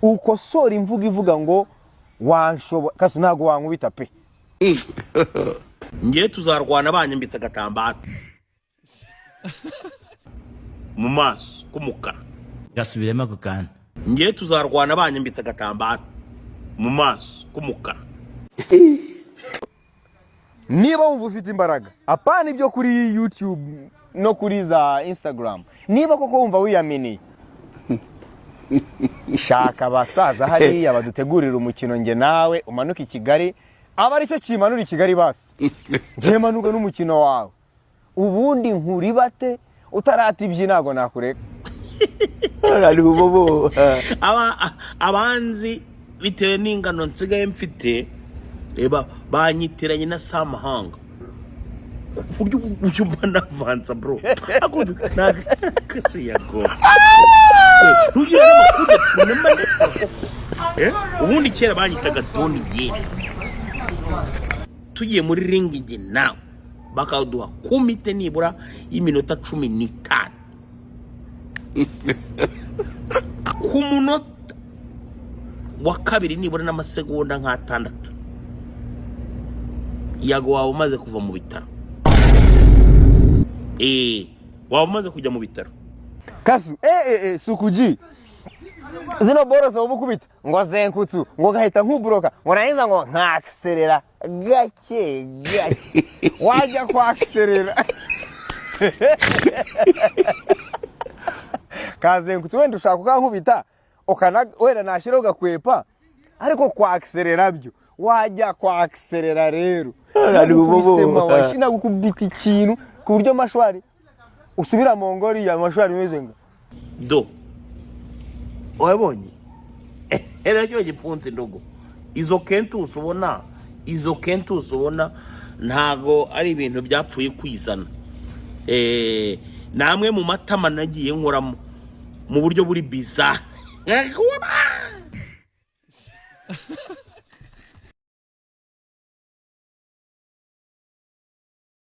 Ukosora imvugo ivuga ngo wanshobora. Kasu, ntabwo wankubita pe. Ngewe tuzarwana banyambitse agatambaro mu maso k'umukara. Gasubiremo ako kantu. Ngewe tuzarwana banyambitse agatambaro mu maso k'umukara. Niba wumva ufite imbaraga, apana ibyo kuri YouTube no kuri za Instagram, niba koko wumva wiyaminiye, shaka abasaza hariya badutegurira umukino, nge nawe umanuke i Kigali, aba aricyo kimanura i Kigali. Basi ngiye manuka n'umukino wawe, ubundi nkuribate utarata ibyi, ntabwo nakureka. Abanzi bitewe n'ingano nsigaye mfite, banyitiranye na Samahanga ku buryo uburyo mba navanza, bro. Ako ntabwo yago ntugira n'amakuru tunema. Ubundi kera banyitaga Doni Yeni. Tugiye muri ring njye nawe, bakaduha kumite nibura y'iminota 15, ku munota wa kabiri nibura n'amasegonda nk'atandatu, Yago waba umaze kuva mu bitaro, waba umaze kujya mu bitaro. Kasu, sukuji zino boro uba ukubita ngo zenkutsu, ngo gahita nkuburoka, ngo narangiza ngo nkakiserera gake gake, wajya kwakiserera kazenkutsu, wenda ushaka ukankubita ukana wenda nashyiraho ugakwepa, ariko kwakiserera byo wajya kwakiserera rero nagukubise mawashi, nagukubita ikintu ku buryo mashwari usubira mu ngori ya mashwari imeze ngo Do wabonye era kino gipfunsi ndogo, izo kentusi ubona, izo kentusi ubona ntago ari ibintu byapfuye kwizana. Ni amwe mu matama nagiye nkoramo mu buryo buri bizarre.